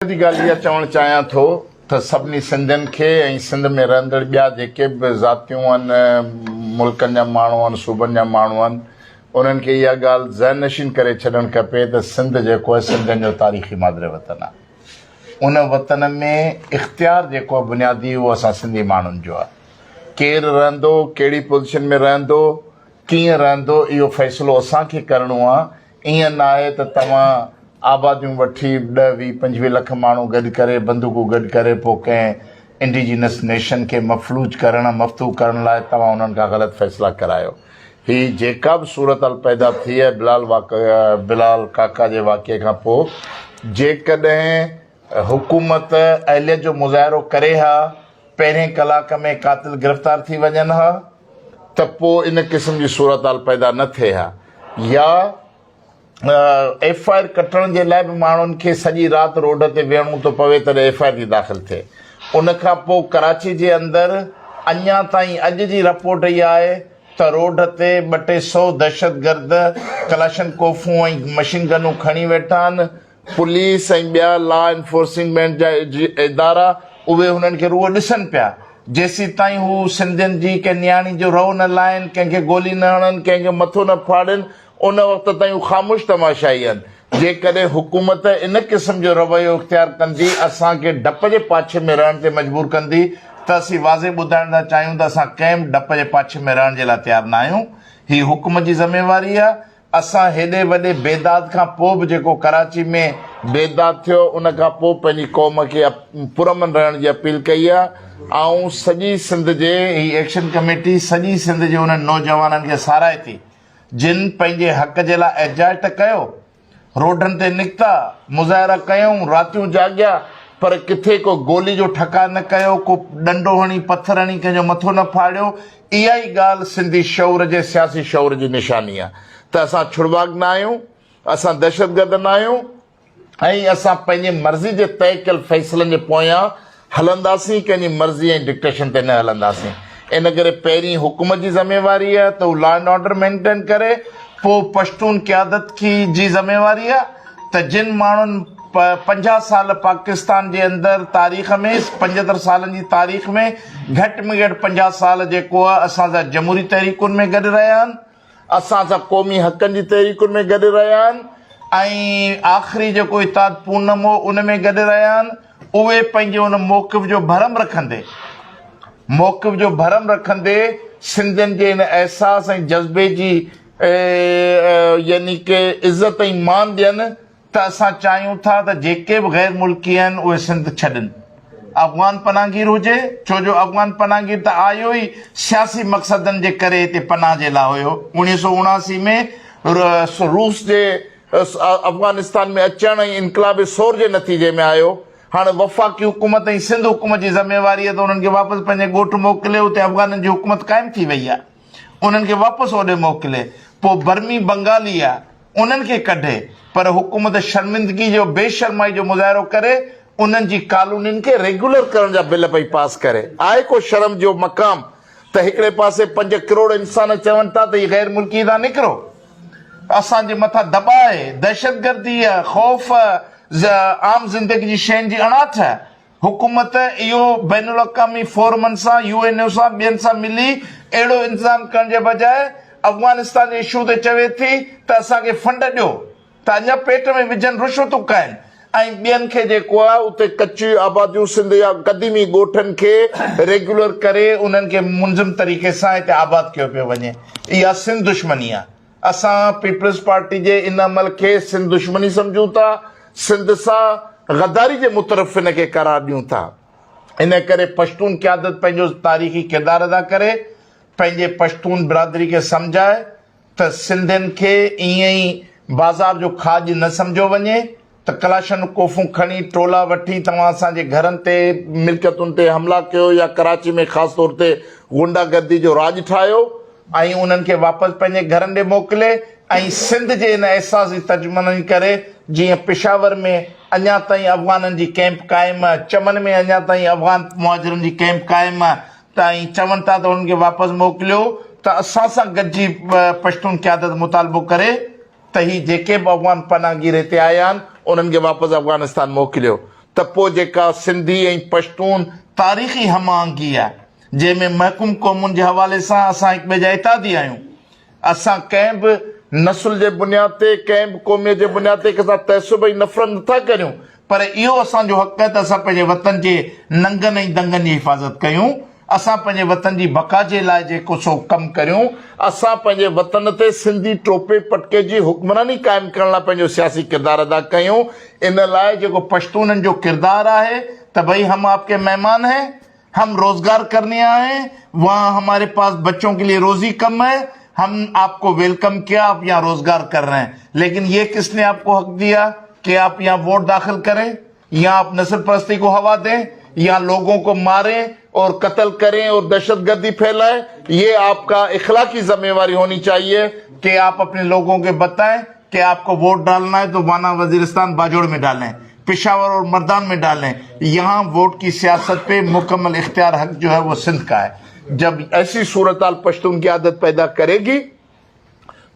بنيادي ڳالهه اها چوڻ چاهيان ٿو ته سڀني سنڌين کي ۽ سنڌ ۾ رهندڙ ٻيا جيڪي به ذاتيون آهن، ملڪن جا ماڻهو آهن، صوبن جا ماڻهو آهن، انهن کي اها ڳالهه ذهن نشين ڪري ڇڏڻ کپي ته سنڌ جيڪو آهي سنڌين جو تاريخي مادر وطن آهي. ان وطن ۾ اختيار جيڪو آهي بنيادي اهو اسان سنڌي ماڻهن جو آهي. ڪير رهندو، ڪهڙي پوزيشن ۾ رهندو، ڪيئن رهندو اهو فيصلو اسان کي ڪرڻو آهي. ائين ناهي ته توهان آباديون وٺي ڏهه 20 25 لک ماڻهو گڏ ڪري بندوقون گڏ ڪري پوء ڪنهن انڊيجينس نيشن کي مفلوج ڪرڻ مفتوح ڪرڻ لاء توهان انهن کان غلط فيصلا ڪرايو. هي جيڪا به صورتحال پيدا ٿي آهي بلال بلال ڪاڪا جي واقعي کان پوء جيڪڏهن حڪومت اهليت جو مظاهرو ڪري ها پهرين ڪلاڪ ۾ قاتل گرفتار ٿي وڃن ها ته پوء ان قسم جي صورتحال پيدا نه ٿئي ها يا ايف I R ڪٽڻ جي لاء به ماڻهن کي سڄي رات روڊ تي ويهڻو ٿو پوي تڏهن ايف I R ٿي داخل ٿئي. ان کان پوء ڪراچي جي اندر اڃا تائين اڄ جي رپورٽ اها آهي ته روڊ تي ٻه ٽي سئو دهشتگرد ڪلاشن ڪوفون ۽ مشين گنون کڻي ويٺا آهن، پوليس ۽ ٻيا لا انفورسنگمينٽ جا ادارا اهي هنن کي رڳو ڏسن پيا، جيسيتائين هو سنڌين جي ڪنهن نياڻي جو رئو نه لاهين، ڪنهن کي گولي نه هڻن، ڪنهن جو مٿو نه ڦاڙين، ان وقت تائين هو خاموش تماشائي آهن. جيڪڏهن حڪومت ان قسم جو رويو اختيار ڪندي اسان کي ڊپ جي پاڇي ۾ رهڻ تي مجبور ڪندي ته اسين واضح ٻڌائڻ ٿا چاهيون ته اسان ڪنهن به ڊپ جي پاڇي ۾ رهڻ جي لاء تيار ناهيون. هي حڪومت جي ذميواري آهي. اسان هيڏي وڏي بيداد کان پوء به جيڪو ڪراچي ۾ بيداد ٿيو ان کان پوء پنهنجي قوم کي پرامن رهڻ جي اپيل ڪئي آهي. آئون سڄي سنڌ جي هي ايڪشن ڪميٽي سڄي سنڌ جي انهن نوجوانن کي ساراهي ٿي جن پنهنجي حق جي لاء احتجاج ته ڪيو، روڊن تي نڪتا، مظاهرا ڪيائون، راتيون جاڳيا، پر ڪٿي ڪو گولي جو ٺڪاء نه ڪيو، ڪو ڏنڊو هڻي، پٿر هڻي ڪنهن جو مٿو نه ڦاڙيو. اها ئي ڳالهه سنڌي شعور جي سياسي شعور جي نشاني آهي ته اسان ڇڙواڳ نه آهيون، اسان دهشتگرد نه آهيون، ۽ اسان پنهنجي مرضي جي طئي ڪيل فيصلن جي پويان هلنداسين، ڪنهن جي مرضي ۽ ڊڪٽيشن تي نه هلنداسين. ان ڪري پهرين حڪومت جي ذميواري آهي ته هو لا اينڊ آرڊر مينٽين ڪري، پوء پشتون قيادت کي جي ذميواري آهي ته جن ماڻهن 50 سال پاڪستان جي اندر تاريخ ۾ 75 سالن جي تاريخ ۾ گهٽ ۾ گهٽ 50 سال جيڪو آهي اسان سان جمهوري تحريڪن ۾ گڏ رهيا آهن، اسان سان قومي حقن جي تحريڪن ۾ گڏ رهيا آهن ۽ آخري جيڪو اتحاد پونم هو ان ۾ گڏ رهيا آهن اهي پنهنجي ان موقف جو ڀرم رکندي موقف جو ڀرم رکندي سنڌين جي ان احساس ۽ جذبي جي يعني ڪي عزت ۽ مان ڏين ته اسان چاهيون ٿا ته جيڪي به غير ملڪي آهن اهي سنڌ ڇڏن. افغان پناهگير هجي، ڇو جو افغان پناهگير ته آيو ئي سياسي مقصدن جي ڪري هتي پناهه جي لاء هيو. 1979 ۾ روس جي افغانستان ۾ اچڻ ۽ انقلاب ثور جي نتيجي ۾ آيو. هاڻ وفاقي حڪومت ۽ سنڌ حڪومت جي ذميواري آهي ته انهن کي واپس پنهنجي ڳوٺ موڪلي، اتي افغانن جي حڪومت قائم ٿي وئي آهي. انهن کي واپس اوڏي موڪلي. پوء برمي بنگالي آ انهن کي ڪڍي پر حڪومت شرمندگي جو بي شرمائي جو مظاهرو ڪري انهن جي ڪالونين کي ريگيولر ڪرڻ جا بل پئي پاس ڪري. آهي ڪو شرم جو مقام ته هڪڙي پاسي پنج ڪروڙ انسان چون ٿا ته هي غير ملڪي هتان نڪرو اسان جي مٿان دٻاء دهشتگردي خوف عام زندگي جي شين جي اڻاٺ حڪومت اهو بين الاقوامي فورمن سان، يو اين او سان، ٻين سان ملي اهڙو انتظام ڪرڻ جي بجاء افغانستان جي اشو تي چوي ٿي ته اسان کي فنڊ ڏيو ته اڃا پيٽ ۾ وجهن رشوتون کائن ۽ ٻين کي جيڪو آهي اتي ڪچي آباديون سنڌ جا قديمي ڳوٺن کي ريگيولر ڪري انهن کي منظم طريقي سان هتي آباد ڪيو پيو وڃي اها سنڌ دشمني آهي. اسان پيپلز پارٽي جي ان عمل کي سنڌ دشمني سمجهون ٿا، سنڌ سان غداري جي مترف ان کي قرار ڏيون ٿا. ان ڪري پشتون قيادت پنهنجو تاريخي ڪردار ادا ڪري، پنهنجي پشتون برادري کي سمجهائي ته سنڌين کي ائين ئي بازار جو کاڄ نه سمجهيو وڃي، ته ڪلاشن ڪوفون کڻي ٽولا وٺي توهان اسان جي گهرن تي ملڪيتن تي حملا ڪيو يا ڪراچي ۾ خاص طور تي غنڊا گردي جو راڄ ٺاهيو ۽ انهن کي واپس پنهنجي گهرن ڏي موڪلي ۽ سنڌ جي ان احساس جي ترجماني ڪري جيئن پشاور ۾ اڃا تائين افغانن جي ڪئمپ قائم چمن ۾ اڃا تائين افغان مهاجرن جي ڪئمپ قائم ۽ چون ٿا ته انهن کي واپس موڪليو ته اسان سان گڏجي پشتون قيادت مطالبو ڪري ته هي جيڪي به افغان پناهگير هتي آيا آهن انهن کي واپس افغانستان موڪليو. ته پوء جيڪا سنڌي ۽ پشتون تاريخي هم آهنگي آهي، جنهن ۾ محڪوم قومن جي حوالي سان اسان هڪ ٻئي جا اتحادي آهيون. اسان ڪنهن به نسل جي بنياد تي، ڪنهن به قوميت جي بنياد تي ڪنهن سان تعصب ۽ نفرت نٿا ڪريون، پر اهو اسان جو حق آهي ته اسان پنهنجي وطن جي ننگن ۽ دنگن جي حفاظت ڪيون، اسان پنهنجي وطن جي بقا جي لاء جيڪو سو ڪم ڪريون، اسان پنهنجي وطن تي سنڌي ٽوپي پٽڪي جي حڪمراني قائم ڪرڻ لاء پنهنجو سياسي ڪردار ادا ڪيون، ان لاء جيڪو پشتونن جو ڪردار آهي ته ڀئي هم آپ ڪي مهمان هين، هم روزگار ڪرني آئي هين، وهان هماري پاس بچون ڪي لئي روزي ڪم هي، هم آپ ڪو ويلڪم ڪيا آپ يهان روزگار ڪر رهي هين، ليڪن يه ڪس ني آپ ڪو حق ديا ڪي آپ يهان ووٽ داخل ڪرين؟ يا آپ نسل پرستي کو هوا دين يا لوگون کو مارين اور قتل ڪرين اور دهشت گردي ڦهلائين يه آپ کا اخلاقي ذميواري هوني چاهيي ڪي آپ اپني لوگون کي بتائين ڪي آپ کو ووٽ ڊالنا هي تو وانا وزيرستان باجوڙ ۾ ڊالين پشاور اور مردان ۾ ڊالين يهان ووٽ ڪي سياست پي مڪمل اختيار حق جو هي وو سنڌ کا هي جب ايسي صورتحال پشتون قيادت پيدا ڪري گي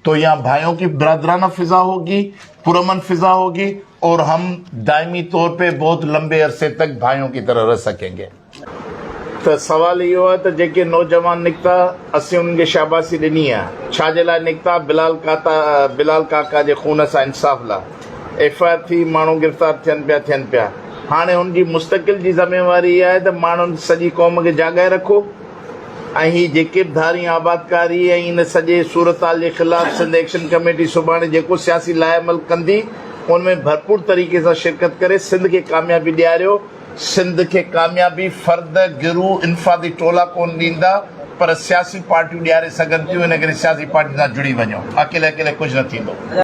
تو يهان ڀائيون ڪي برادرانه فضا هوگي، پرامن فضا هوگي اور هم دائمي طور پي بهت لمبي عرصي تڪ ڀائيون ڪي طرح رھ سڪين گي. ته سوال اهو آهي ته جيڪي نوجوان نڪتا اسين انهن کي شاباسي ڏني آهي ڇا جي لاء نڪتا بلال ڪاتا بلال ڪاڪا جي خون سان انصاف لاء ايف I R ٿي ماڻهو گرفتار ٿين پيا ٿين پيا هاڻي هن جي مستقل جي ذميواري اها آهي ته ماڻهن سڄي قوم کي جاڳائي رکو ۽ هي جيڪي به ڌارين آبادڪاري ۽ ان سڄي صورتحال جي خلاف سنڌ ايڪشن ڪميٽي سڀاڻي جيڪو سياسي لائحه عمل ڪندي ان ۾ ڀرپور طريقي سان شرڪت ڪري سنڌ کي ڪاميابي ڏياريو، سنڌ کي ڪاميابي فرد، گروه، انفرادي ٽولا ڪونه ڏيندا پر سياسي پارٽيون ڏياري سگهن ٿيون ان ڪري سياسي پارٽين سان جڙي وڃو اڪيلي اڪيلي ڪجهه نه ٿيندو.